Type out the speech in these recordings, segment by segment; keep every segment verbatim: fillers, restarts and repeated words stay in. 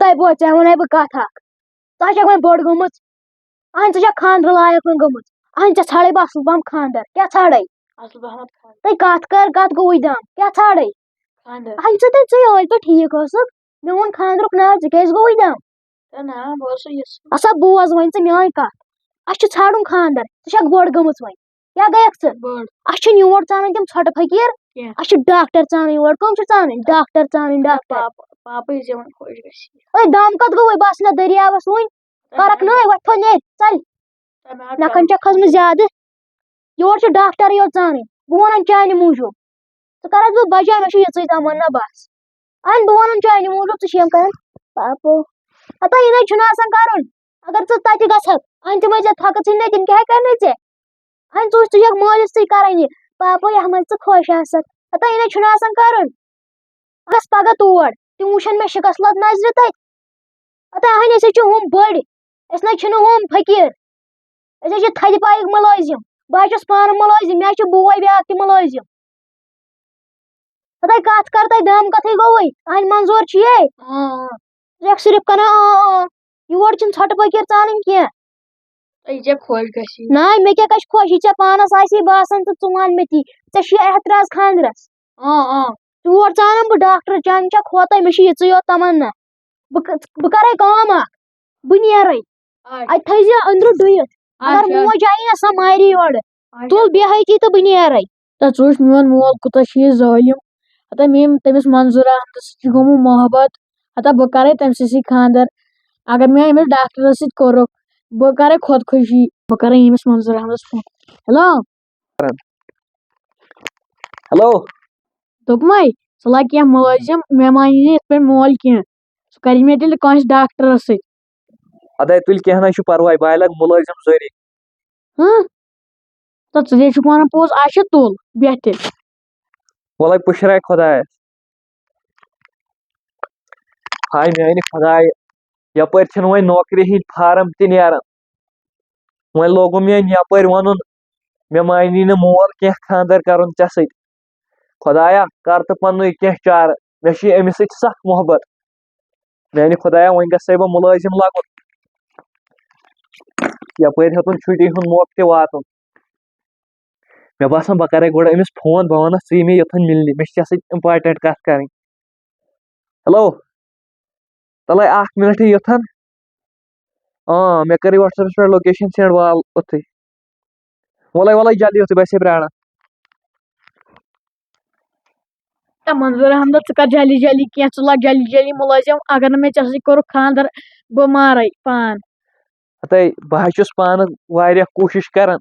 تۄہہِ بوز، ژےٚ وَنے بہٕ کَتھ اَکھ۔ ژٕ چھَکھ وۄنۍ بٔڑ گٔمٕژ۔ اَہَن، ژٕ چھَکھ خانٛدرٕ لایق وۄنۍ گٔمٕژ۔ اَہَن، ژےٚ ژھانٛڈے بہٕ اَصٕل پَہَم خانٛدر۔ کیٛاہ ژھانٛڈے؟ اَصٕل پَہمَتھ خانٛدر۔ تُہۍ کَتھ کَر، کَتھ گوٚوُے دَم؟ کیٛاہ ژھانٛڈے؟ خانٛدر۔ اَہَن، ژٕ تہِ، ژٕ یہِ ٲدۍ پٲٹھۍ ٹھیٖک ٲسٕکھ۔ مےٚ ووٚن خانٛدرُک ناو، ژٕ کیٛازِ گوٚوُے دَم؟ ہے نہ، بہٕ اوسُس یَژھان۔ اَسا بوز وۄنۍ ژٕ میٛٲنۍ کَتھ۔ اَسہِ چھُ ژھانٛڈُن خانٛدر۔ ژٕ چھَکھ بٔڑ گٔمٕژ وۄنۍ۔ کیٛاہ گٔیَکھ ژٕ؟ بٔڑ۔ اَسہِ چھِنہٕ یور ژانٕنۍ تِم ژھۄٹہٕ فقیٖر۔ کینٛہہ۔ اَسہِ چھِ ڈاکٹر ژانٕنۍ یور۔ کٕم چھِ ژانٕنۍ؟ Doctor ژانٕنۍ، doctor. پاپہٕ، پاپہٕ یہِ ژےٚ وۄنۍ خۄش گژھی۔ ہے، دَم کَتھ گوٚوُے؟ بہٕ آسہٕ نہ دٔریاوَس وٕنۍ۔ تَمہِ فرق آیہِ نہ، وۄتھ تھوٚو نیٚرِ، ژَل۔ تَمہِ آیہِ نَکھَن کَرُن۔ چھَکھ کھٔژمٕژ زیادٕ۔ یور چھُ ڈاکٹرٕے یوت ژانٕنۍ۔ بہٕ وَنان چانہِ موٗجوٗب۔ ژٕ کَرَکھ بہٕ بَجان، مےٚ چھُ یِژٕے تَمنا بَس۔ اَہَن، بہٕ وَنان چانہِ موٗجوٗب، ژٕ چھِ یِم کَران پاپہٕ۔ ہَتا یہِ نَے چھُنہٕ آسان کَرُن۔ اگر ژٕ تَتہِ گژھکھ، اَہَن، تِم ٲسۍ زِ تھۄکہٕ ژھٕنۍ نَے، تِم کیٛاہ کَرنَے ژےٚ؟ اَہَن، ژٕ وٕچھ، ژٕ چھَکھ مٲلِس سۭتۍ کَران یہِ۔ پاپہٕ، یَتھ منٛز ژٕ خۄش آسَکھ۔ ہَتا یہِ نَے چھُنہٕ آسان کَرُن۔ گژھ پَگاہ تور۔ تِم وٕچھَن مےٚ شِکَس لَد نَظرِ تَتہِ۔ ہَتا اَہَن، أسۍ حظ چھِ ہُم بٔڑۍ۔ أسۍ نَے چھِنہٕ ہُم فقیٖر۔ أسۍ حظ چھِ تھدِ پایِکۍ مُلٲزِم۔ بہٕ حظ چھُس پانہٕ مُلٲزِم، مےٚ حظ چھُ بوے بیٛاکھ تہِ مُلٲزِم۔ ہَتَے کَتھ کَر تَے، دَم کَتھٕے گوٚوُے؟ اَہَنہِ منظوٗر چھُ یے۔ آ، آ۔ ژٕ چھَکھ صرف کَران آ، آ۔ یور چھِنہٕ ژھۄٹہٕ فقیٖر ژانٕنۍ کینٛہہ۔ تۄہہِ ژےٚ خۄش گژھی۔ نہ، مےٚ کیٛاہ گژھِ خۄش؟ یہِ ژےٚ پانَس آسی باسان تہٕ ژٕ وَن مےٚ تی۔ ژےٚ چھُے اعتراض خانٛدرَس۔ آ، آ۔ یور ژانَن بہٕ ڈاکٹر، چانہِ چھا کھوتَے؟ مےٚ چھِ یِژٕے یوت تَمنا۔ بہٕ ک-، بہٕ کَرَے کٲم اَکھ۔ بہٕ نیرَے۔ اچھا۔ اَتہِ تھٲیزِ أنٛدرٕ ڈُیِتھ۔ اگر اچھا۔ موج آیہِ نا، سۄ مارِ یورٕ۔ اچھا۔ تُل بیٚہہ أتی تہٕ بہٕ نیرَے۔ تہٕ ژٕ وٕچھ میون مول کوٗتاہ چھُ یہِ ظٲلِم۔ ہَتا مےٚ ییٚمۍ تٔمِس منظوٗر احمدَس سۭتۍ چھُ گوٚمُت محبت۔ ہَتا بہٕ کَرَے تٔمۍ سٕے سۭتۍ خانٛدر۔ اگر مےٚ أمِس ڈاکٹرَس سۭتۍ کوٚرُکھ، بہٕ کَرَے خۄدکُشی۔ بہٕ کَرَے ییٚمِس منظوٗر احمدَس فون۔ ہیلو۔ ہیلو۔ دوٚپمَے، ژٕ لاگ کینٛہہ مُلٲزِم، مےٚ مانی نہٕ یِتھ پٲٹھۍ مول کینٛہہ۔ سُہ کَرِ مےٚ تیٚلہِ کٲنٛسہِ ڈاکٹرَس سۭتۍ۔ اَدَے تُلہِ کینٛہہ نہ چھُ پَرواے، بہٕ ہا لاگہٕ مُلٲزِم ذٔریعہٕ۔ ہاں؟ تہٕ ژٕ دے چھُکھ وَنان پوٚز، اچھا تُل، بیٚہہ تیٚلہِ۔ وَلَے پُشراے خۄدایَس۔ ہاے میٛانہِ خۄدایہِ، یَپٲرۍ چھِنہٕ وۄنۍ نوکری ہِنٛدۍ فارم تہِ نیران۔ وۄنۍ لوگُم یہِ یَپٲرۍ وَنُن، مےٚ مانی نہٕ مول کینٛہہ خانٛدر کَرُن ژےٚ سۭتۍ۔ خۄدایا، کَر تہٕ پَننُے کینٛہہ چارٕ، مےٚ چھُ أمِس سۭتۍ سَخ محبت۔ میٛانہِ خۄدایا، وۄنۍ گژھے بہٕ مُلٲزِم لَگُن۔ یَپٲرۍ ہیوٚتُن چھُٹی ہُنٛد موقعہٕ تہِ واتُن۔ مےٚ باسان، بہٕ کَرَے گۄڈٕ أمِس فون، بہٕ وَنَس، ژٕ یہِ مےٚ یوٚتَن مِلنہِ، مےٚ چھِ ژےٚ سۭتۍ important کَتھ کَرٕنۍ۔ ہیلو، تَلَے اَکھ مِنَٹ یوٚتَن۔ آ، مےٚ کَرٕے WhatsApp-س پٮ۪ٹھ location send، وال اوٚتھُے۔ وَلَے، وَلَے، جلدی اوسُے، بہٕ آسے پرٛاران۔ ہے منظوٗر احمد، ژٕ کر جلدی جلدی کینٛہہ، ژٕ لاگ جلدی جلدی مُلٲزِم، اگر نہٕ مےٚ ژےٚ سۭتۍ کوٚرُکھ خانٛدر، بہٕ مارے پان۔ ہتے، بہٕ حظ چھُس پانہٕ واریاہ کوٗشِش کران،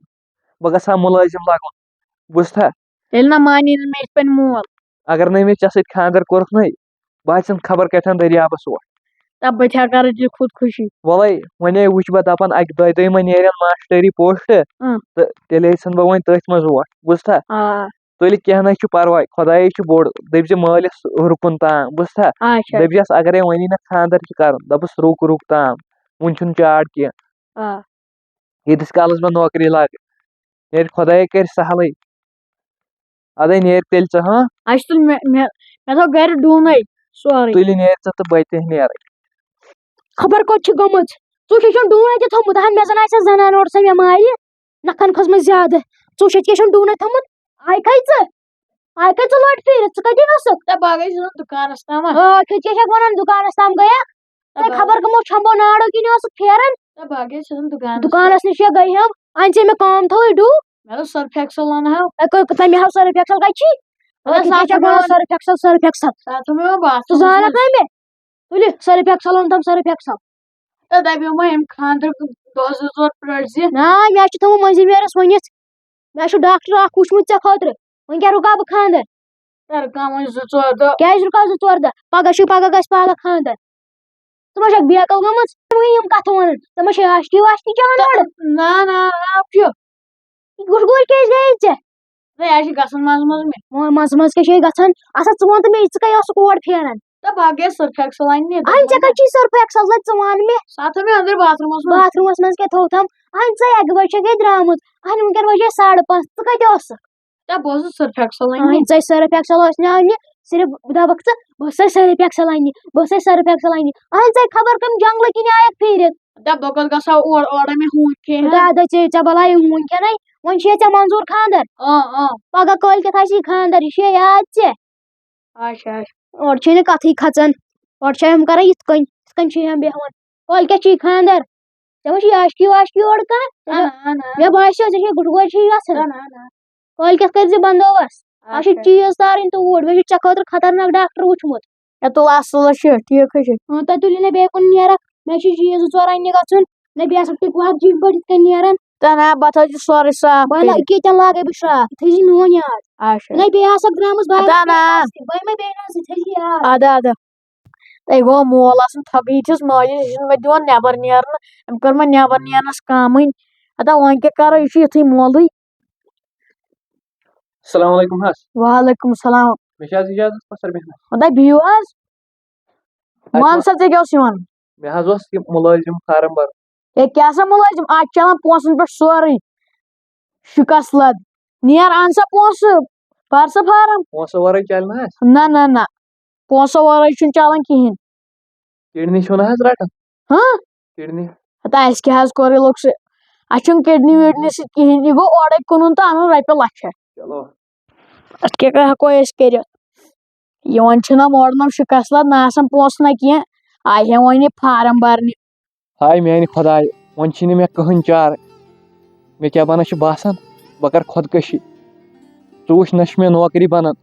بہٕ گژھٕ ہا مُلٲزِم لَگُن، بوٗزتھا؟ تیٚلہِ نہ مانی نہٕ مےٚ یِتھ پٲٹھۍ مول۔ اگر نہٕ مےٚ ژےٚ سۭتۍ خانٛدر کوٚرُکھ نَے، بہٕ حظ ژھٕنہٕ خبر کَتٮ۪ن دٔریابَس اوٹ۔ تَب بہٕ تہِ ہا کَرٕ ژےٚ خودکُشی۔ وَلَے، وۄنۍ ہے وٕچھ بہٕ دَپان، اَکہِ دۄیہِ دۄہہِ ما نیرن ماسٹری پوسٹ، اۭں۔ تہٕ تیٚلے ژھٕنہٕ بہٕ وۄنۍ تٔتھۍ منٛز اوٹ، بوٗزتھا؟ آ۔ تُلہِ کینٛہہ نَے چھُ پَرواے، خۄدایے چھُ بوٚڑ، دٔپۍ زِ مٲلِس رُکُن تام، بوٗزتھا؟ اچھا۔ دٔپۍ زٮ۪س، اگرے وۄنی نہٕ خانٛدر چھُ کَرُن، دَپُس، رُک، رُک تام، وُنہِ چھُنہٕ چاڑ کینٛہہ۔ آ۔ ییٖتِس کالَس مےٚ نوکری لَگہٕ، نیرِ خۄدایے کَرِ سہلٕے۔ اَدَے نیرِ تیٚلہِ ژٕ، ہاں؟ اَسہِ تُل مےٚ، مےٚ، مےٚ تھوٚو گَرِ ڈوٗنَے سورُے۔ تُلہِ نیرِ ژٕ تہٕ بہٕ تہِ نیرٕ۔ خبر کوٚت چھِ گٔمٕژ؟ ژٕ چھُے چھُن ڈوٗنَے تہِ تھوٚمُت، اَہَن مےٚ زَن آسہِ ہا زَنان اورٕ سۄ مےٚ مارِ، نَکھَن کھٔژمٕژ زیادٕ۔ ژٕ چھُے چھُن ڈوٗنَے تھوٚمُت، آے کھَے ژٕ؟ آے کھَے ژٕ لٔٹ پھیٖرِتھ، ژٕ کَتہِ اوسُکھ؟ تہٕ بہٕ گٔیَس دُکانَس تام۔ آ، کھٔے ژےٚ چھَکھ وَنان دُکانَس تام گٔیَکھ؟ تہٕ تۄہہِ بہٕ خبر کٕمو چھۄمبو ناڑو کِنۍ اوسُکھ پھیران؟ تہٕ بہٕ گٔیَس دُکانَس دُکانَس نِش چھےٚ گٔے ہم، اَنہِ ژےٚ مےٚ کٲم تھوٚوٕے ڈُو۔ مےٚ دوٚپ سرف ایکسل اَنہٕ ہاو۔ اے، کٔر، تَمہِ ہاو سرف ایکسل کَتہِ چھی؟ اَدٕ اَدٕ سُہ کیٛاہ چھَکھ وَنان وَنان؟ Surf Excel, Surf Excel? سُہ آو تھوٚو مےٚ وۄنۍ باتھ ژٕ روٗمَس زانَکھ منٛز۔ نہ مےٚ؟ تُلہِ سرف ایکسل اوٚن تَم سرف ایکسل۔ تہٕ دَپیو مےٚ یِم خانٛدرُک دۄہ زٕ ژور پرٛٲرۍ زِ۔ نہ، مےٚ چھُ تھوٚومُت مٔنٛزِم یٲرِس ؤنِتھ۔ مےٚ چھُ ڈاکٹر اَکھ وٕچھمُت ژےٚ خٲطرٕ۔ وۄنۍ کیٛاہ رُکاو بہٕ خانٛدر؟ تہٕ رُکاو وۄنۍ زٕ ژور دۄہ۔ کیٛازِ رُکاو زٕ ژور دۄہ؟ پگاہ چھُے، پگاہ گژھِ پگاہ خانٛدر۔ ژٕ ما چھَکھ بیقل گٔمٕژ؟ ژٕ ما یِم کَتھٕ وَنان؟ ژےٚ ما چھے آشتی واشتی چٮ۪وان اورٕ؟ نہ، نہ، آب چھُ۔ گُٹہٕ گوٗلۍ کیٛازِ گٔیے ژےٚ؟ ہے، اَسہِ چھِ گژھان منٛزٕ منٛزٕ مےٚ۔ وۄنۍ منٛزٕ منٛزٕ کیٛاہ چھے گژھان؟ اَسا ژٕ وَن تہٕ مےٚ، ژٕ کَتہِ اوسُکھ اور پھیران؟ تہٕ بہٕ گٔیَس سرف ایکسل اَننہِ۔ اَہَن، ژےٚ کَتہِ چھُے سرف ایکسل؟ لَگ ژٕ وَن مےٚ۔ سُہ آو تھوٚو مےٚ أنٛدرٕ باتھ روٗمَس منٛز۔ باتھ روٗمَس منٛز کیٛاہ تھوٚو تھَم؟ اَہَن، ژٕ اَکہِ بَجہِ چھَکھ ییٚتہِ درٛامُت۔ اَہَن، وٕنکٮ۪ن بَجے ساڑٕ پانٛژھ۔ ژٕ کَتہِ اوسُکھ؟ تہٕ بہٕ اوسُس سرف ایکسل اَننہِ۔ اَہَن، ژےٚ سرف ایکسل اوس نہٕ اَننہِ۔ صرف دَپَکھ ژٕ، "بہٕ ٲسَے سرف ایکسل اَننہِ، بہٕ ٲسَے سرف ایکسل اَننہِ۔" اَہَن ژےٚ خبر کَم جنٛگلہٕ کِنۍ آیَکھ پھیٖرِتھ۔ دَپ بہٕ کوٚت گژھٕ ہا اور، اورٕ مےٚ ہوٗنۍ کھیٚیہِ ہا۔ خۄدا دَپہِ ژےٚ، ژےٚ بَلایہِ ہوٗنۍ کھٮ۪نَے۔ وۄنۍ چھُ یہِ ژےٚ منظوٗر خانٛدر۔ آ، آ۔ پَگاہ کٲلۍ کٮ۪تھ آسہِ یہِ خانٛدر، یہِ چھُ یاد ژےٚ؟ اچھا، اچھا۔ اورٕ چھے نہٕ کَتھٕے کھژان۔ اورٕ چھِ یِم کَران یِتھ کٔنۍ، یِتھ کٔنۍ چھِ یِم بیٚہوان۔ کٲلۍ کٮ۪تھ چھُے خانٛدر؟ ژےٚ ما چھُے عاشقی واشقی اورٕ کانٛہہ؟ اہن، اہن، اہن۔ مےٚ باسیو، ژےٚ چھے گُٹہٕ گوجہِ ہِش گژھان۔ اہن، اہن، اہن۔ کٲلۍ کٮ۪تھ کٔرۍ زِ بندوبست۔ اَسہِ چھِ اچھا۔ چیٖز تارٕنۍ توٗرۍ، مےٚ چھُ ژےٚ خٲطرٕ خطرناک ڈاکٹر وُچھمُت۔ ہے، تُل اَصٕل حظ چھُ، ٹھیٖک حظ چھُ۔ اۭں، تُہۍ تُلِو نہٕ بیٚیہِ کُن نیران، مےٚ چھِ چیٖز زٕ ژور اَننہِ گژھُن، نہ بیٚیہِ آسَکھ تُہۍ وَتھ جِنۍ پٲٹھۍ یِتھ کٔنۍ نیران۔ تہ نہ، بتہٕ حظ چھُ سورُے صاف بہٕ نہ کٔرِتھ۔ کیٚتٮ۪ن لاگے بہٕ شراکھ، یہِ تھٲیزِ میون یاد۔ اچھا۔ نہ بیٚیہِ آسَکھ درٛامٕژ بہٕ ہتا نہ۔ بہٕ ما بیٚہہِ نہٕ ژٕ تھٲیزِ یاد۔ اَدٕ، اَدٕ۔ تۄہہِ گوٚو مول آسُن تھۄکہٕ، یہِ چھُس مٲلِس، یہِ چھُنہٕ مےٚ دِوان نٮ۪بر نیرنہٕ، أمۍ کٔر مےٚ نٮ۪بر نیرنس کامٕے۔ ہتا وۄنۍ کیٛاہ کرو، یہِ چھُ یُتھُے مولٕے۔ السلام علیکم حظ۔ وعلیکم السلام۔ مےٚ چھِ حظ اجازت پتھر بیٚہنس؟ ہتا بِہِو حظ۔ اَتہِ وَن ما-، سا، ژےٚ کیٛاہ اوس یِوان؟ مےٚ حظ اوس یہِ مُلٲزِم فارم بَرُن۔ ہے، کیٛاہ سا مُلٲزِم؟ اَتھ چَلان پونٛسَن پٮ۪ٹھ سورُے۔ شِکَس لَد۔ نیر، اَن سا پونٛسہٕ، بَر سا فارم۔ پونٛسہٕ وَرٲے چَلہِ نہٕ حظ؟ نہ، نہ، نہ۔ پونٛسہٕ وَرٲے چھُنہٕ چَلان کِہیٖنۍ۔ کِڈنی چھُو نہٕ حظ رَٹان؟ ہاں؟ کِڈنی؟ ہَتہٕ اَسہِ کیٛاہ حظ کوٚر یہِ لوٚگ سُہ؟ اَسہِ چھُنہٕ کِڈنی وِڈنی سۭتۍ کِہیٖنۍ۔ یہِ گوٚو اورَے کٕنُن تہٕ اَنُن رۄپیہِ لَچھَ۔ چلو۔ اَتھ کیٛاہ ہٮ۪کو أسۍ کٔرِتھ؟ یِوان چھِنہ ماڈلَن شِکَس لَد، نہ آسان پونٛسہٕ نہ کینٛہہ، آیہِ ہے وۄنۍ یہِ فارم بَرنہِ۔ ہاے میٛانہِ خۄدایہِ، وۄنۍ چھِنہٕ مےٚ کٕہٕنۍ چارٕ۔ مےٚ کیٛاہ بَنان چھُ باسان، بہٕ کَرٕ خۄدکٔشی۔ ژٕ وٕچھ، نہ چھِ مےٚ نوکری بَنان،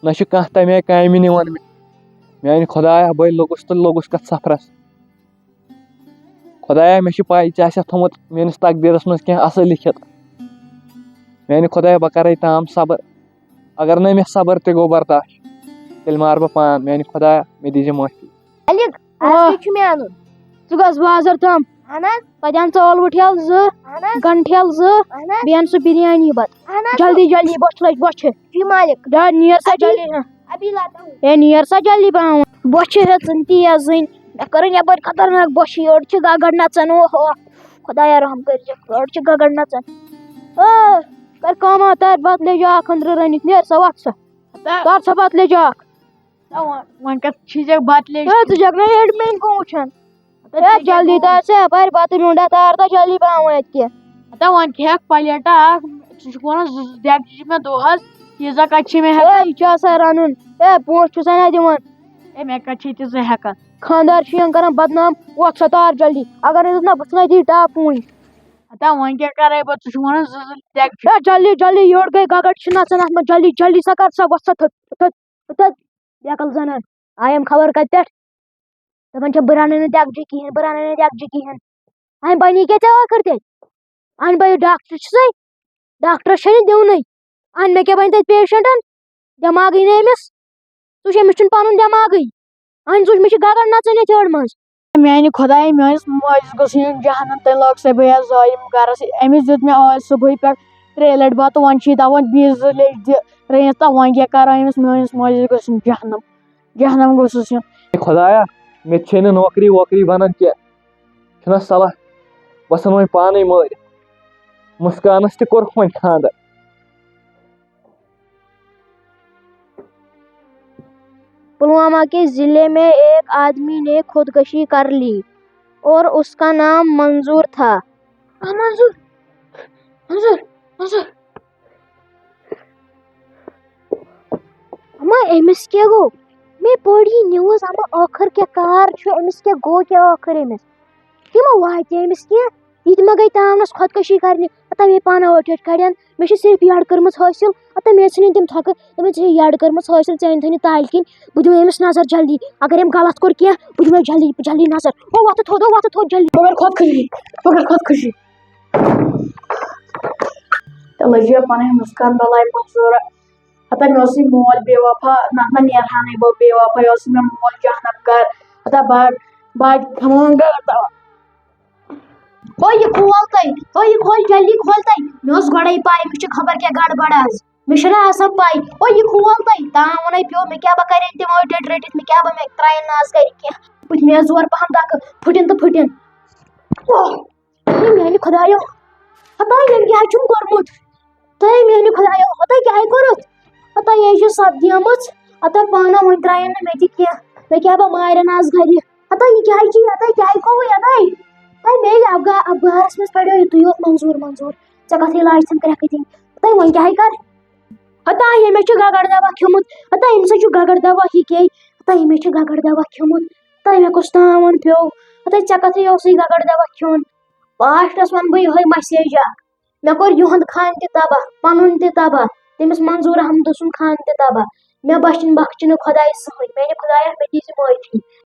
نہ چھِ کانٛہہ تَمہِ آیہِ کامہِ نِوان مےٚ۔ میٛانہِ خۄدایہ، بٔے لوٚگُس تہٕ لوٚگُس کَتھ سفرَس۔ خۄدایا، مےٚ چھِ پَے، ژےٚ آسٮ۪تھ تھوٚمُت میٛٲنِس تقدیٖرَس منٛز کینٛہہ اَصٕل لیکھِتھ۔ میٛانہِ خۄدایا، بہٕ کَرَے تام صبر۔ اگر نَے مےٚ صبر تہِ گوٚو برداش، تیٚلہِ مارٕ بہٕ پان۔ میٛانہِ خۄدایا، مےٚ دیٖزِ معٲفی۔ مالِک، آز آ۔ کیٛاہ چھُ مےٚ اَنُن؟ ژٕ گژھ بازر تام۔ اَہَن حظ۔ تَتہِ اَن ژٕ ٲلوٕ ٹھیلہٕ زٕ، اَہَن حظ۔ گنٛڈٕ ٹھیلہٕ زٕ، اَہَن حظ۔ بیٚیہِ اَن سُہ بِریانی بَتہٕ۔ اَہَن حظ۔ جلدی، جلدی، بۄچھِ لٔج، بۄچھِ۔ جی مالِک۔ جا، نیر سا اَبھی، جلدی، ہاں۔ اَبھی لاتا ہوں۔ ہے، نیر سا جلدی پَہَم۔ بۄچھِ ہیٚژٕن تیز زٕنۍ۔ مےٚ کٔرٕن یَپٲرۍ خطرناک بۄچھِ، یورٕ چھِ گگر نَژان، اوہ اوہ۔ خۄدایا رحم کٔرۍزِ، یورٕ چھِ گگر نَژان۔ او، کر کٲمہ، تَر بَتہٕ لیٚجہِ اَکھ أنٛدرٕ رٔنِتھ، نیر سا، وۄتھ سا۔ ہتا۔ تَر سا بَتہٕ لیٚجہِ اَکھ۔ ہتا، وۄنۍ، وۄنۍ کَتھ چھِ ژےٚ بَتہٕ لیٚجہِ؟ ہے، ژٕ چھَکھ نہ admin کُن وٕچھان۔ ہتا، ہے، ژٕ جلدی کیٛاہ تَر سا، اَپٲرۍ بَتہٕ میوٗنٛڈا تار تہٕ جلدی پَہَم وٲتۍ کہِ۔ ہتا، وۄنۍ کھےٚ اَکھ پَلیٹا اَکھ، ژٕ چھُکھ وَنان زٕ، زٕ دٮ۪گچہِ چھِ مےٚ دۄہَس، تیٖژاہ کَتہِ چھِ مےٚ ہٮ۪کان؟ ہے، یہِ چھُ آسان رَنُن۔ ہے، پونٛسہٕ چھُس نہ دِوان۔ ہے، مےٚ کَتہِ چھِ تیٖژاہ ہٮ۪کان؟ خانٛدار چھُ یِم کَران بدنام، وۄتھ سا تار جلدی۔ اگر نہٕ، نہ، بہٕ ژھٕنَے ژےٚ ٹاپ وٕنۍ۔ ہتا، وۄنۍ کیٛاہ کَرَے بہٕ؟ ژٕ چھُکھ وَنان زٕ، زٕ دٮ۪گچہِ۔ ہے، جلدی، جلدی، یورٕ گٔے گگر چھِ نَژان اَتھ منٛز، جلدی، جلدی سا کَر سا، وۄتھ سا تھوٚد، تھوٚد، تھوٚد۔ بیکل زنان آیم خبر کتہِ پٮ۪ٹھ، دپان چھم، "بہٕ رنہٕ نہٕ دٮ۪گجہِ کِہیٖنۍ، بہٕ رنہٕ نہٕ دٮ۪گجہِ کِہیٖنۍ۔" أمۍ بنی کیٛاہ ژےٚ ٲخٕر تیٚلہِ؟ أمۍ بنیو ڈاکٹر چھُ سُے، ڈاکٹرس چھےٚ نہٕ دِونٕے۔ أمۍ مےٚ کیٛاہ بنہِ تتہِ پیشنٹن؟ دٮ۪ماغٕے نہٕ أمِس، سُہ چھُ، أمِس چھُنہٕ پنُن دٮ۪ماغٕے۔ أمۍ سُہ چھُ، مےٚ چھُ گگر نژان ییٚتہِ ہیوٚر منٛز۔ میانہِ خۄدایہِ، میٲنِس مٲلِس گوٚژھ یُن جہنم، تٔمۍ لٲگ سۄ بیٚیہِ ظٲلِم گرس۔ أمِس دیُت مےٚ آز صبحٲے پٮ۪ٹھ ترٛیٚیہِ لٹہِ بتہٕ، وۄنۍ چھُ یہِ دپان بیٚیہِ زٕ لیٚٹۍ دِ۔ رٔنِتھ تہٕ وۄنۍ کیٛاہ کرو أمِس؟ میٲنِس مٲلِس گوٚژھ یُن جہنم، جہنم گوٚژھُس یُن۔ خۄدایا، مےٚ تہِ چھے نہٕ نوکری ووکری بنان کینٛہہ، چھُنہ صلاح، بہٕ ژھٕنہٕ وۄنۍ پانے مٲرِتھ۔ مسکانس تہِ کوٚرُکھ وۄنۍ خانٛدر۔ پلوامہ کے ضلع میں ایک آدمی نے خودکشی کر لی اور اس کا نام منظور تھا۔ آ، منظور، منظور، منظور۔ اما، أمِس کیٛاہ گوٚو؟ مےٚ پوٚر یہِ news، اما، ٲخٕر کیٛاہ کار چھُ أمِس، کیٛاہ گوٚو کیٛاہ ٲخٕر أمِس؟ یہِ ما واتہِ أمِس کینٛہہ؟ یہِ تہِ ما گٔے تاونس خۄدکشی کرنہِ؟ پتہ مےٚ پانہٕ ٲٹھ ٲٹھ کڑٮ۪ن، مےٚ چھِ صرف یڈ کٔرمٕژ حٲصِل۔ ہتہ مےٚ ژھٕنِن تِم تھکہٕ، تِمن ژےٚ یڈ کٔرمٕژ حٲصِل، ژےٚ أنۍ تھٲنی تالہِ کِنۍ۔ بہٕ دِمہٕ أمِس نظر جلدی، اگر أمۍ غلط کوٚر کینٛہہ، بہٕ دِمہٕ جلدی، جلدی نظر۔ ہو، وۄتھٕ تھوٚد، ہو، وۄتھٕ تھوٚد جلدی۔ بہٕ کرٕ خۄدکشی، بہٕ کرٕ خۄدکشی۔ تہٕ لٔج یہِ پنٕنۍ مسکان بلاے منظوٗرہ۔ ہتا مےٚ اوس یہِ مول بے وفا، نتہٕ نہ نیرہانے بہٕ بے وفا، یہِ اوس مےٚ مول جہنم گر۔ ہتا بڑ، بڑ کھمونگا ہتا۔ او، یہِ کھول تُہۍ، او، یہِ کھول، جلدی کھول تُہۍ۔ مےٚ اوس گۄڈے پاے، مےٚ چھِ خبر کیٛاہ گڑبڑ آز۔ مےٚ چھُنہ آسان پاے۔ او، یہِ کھول تُہۍ۔ تام ووٚنے پیوٚو، مےٚ کیٛاہ بہٕ کرے تِم ٲٹۍ ٲٹۍ رٔٹِتھ، مےٚ کیٛاہ بہٕ، مےٚ ترٛایَن نہٕ آز گرِ کینٛہہ۔ بہٕ تہِ مےٚ ٲس زورٕ پہم دکہٕ، پھٕٹِن تہٕ پھٕٹِن۔ او، ہے میانہِ خۄدایو، ہتا ییٚمۍ کیٛاہ چھُم کوٚرمُت؟ تہٕ میانہِ خۄدایو، ہتا کیٛاہ کوٚرُتھ؟ ہتا یہِ چھِ سپدیمٕژ۔ ہتا پانہ وۄنۍ ترٛایَن نہٕ مےٚ تہِ کینٛہہ۔ مےٚ کیٛاہ بہٕ مارٮ۪ن آز گرِ؟ ہتا یہِ کیٛاہ چھُ؟ ہتا کیٛاہ گوٚو؟ ہتا، ہتا مے ابگا ابگارس منٛز پڑیو یِتُے یوت منظور، منظور۔ ژےٚ کتھٕے لاج ژھن کرٛٮ۪کھ دِنۍ؟ ہتا وۄنۍ کیٛاہ کرٕ؟ ہتا ییٚمِس چھُ گگر دوا کھیوٚمُت، ہتا أمِس چھُ گگر دوا، یہِ کیٛاہ؟ ہتا ییٚمِس چھُ گگر دوا کھیوٚمُت، ہتا مےٚ کُس تاوَن پیوٚو؟ ہتا ژےٚ کتھٕے اوسُے گگر دوا کھیوٚن۔ لاسٹس ونہٕ بہٕ یِہوٚے مسیج اکھ، مےٚ کوٚر یِہُنٛد خانہٕ تہِ تباہ، پنُن تہِ تباہ، تٔمِس منظور احمدٕ سُنٛد خانہٕ تہِ تباہ۔ مےٚ بخشن، بخشہِ نہٕ خۄداے زٕہٕنۍ، میانہِ خۄدایا، مےٚ دِژ معٲفی۔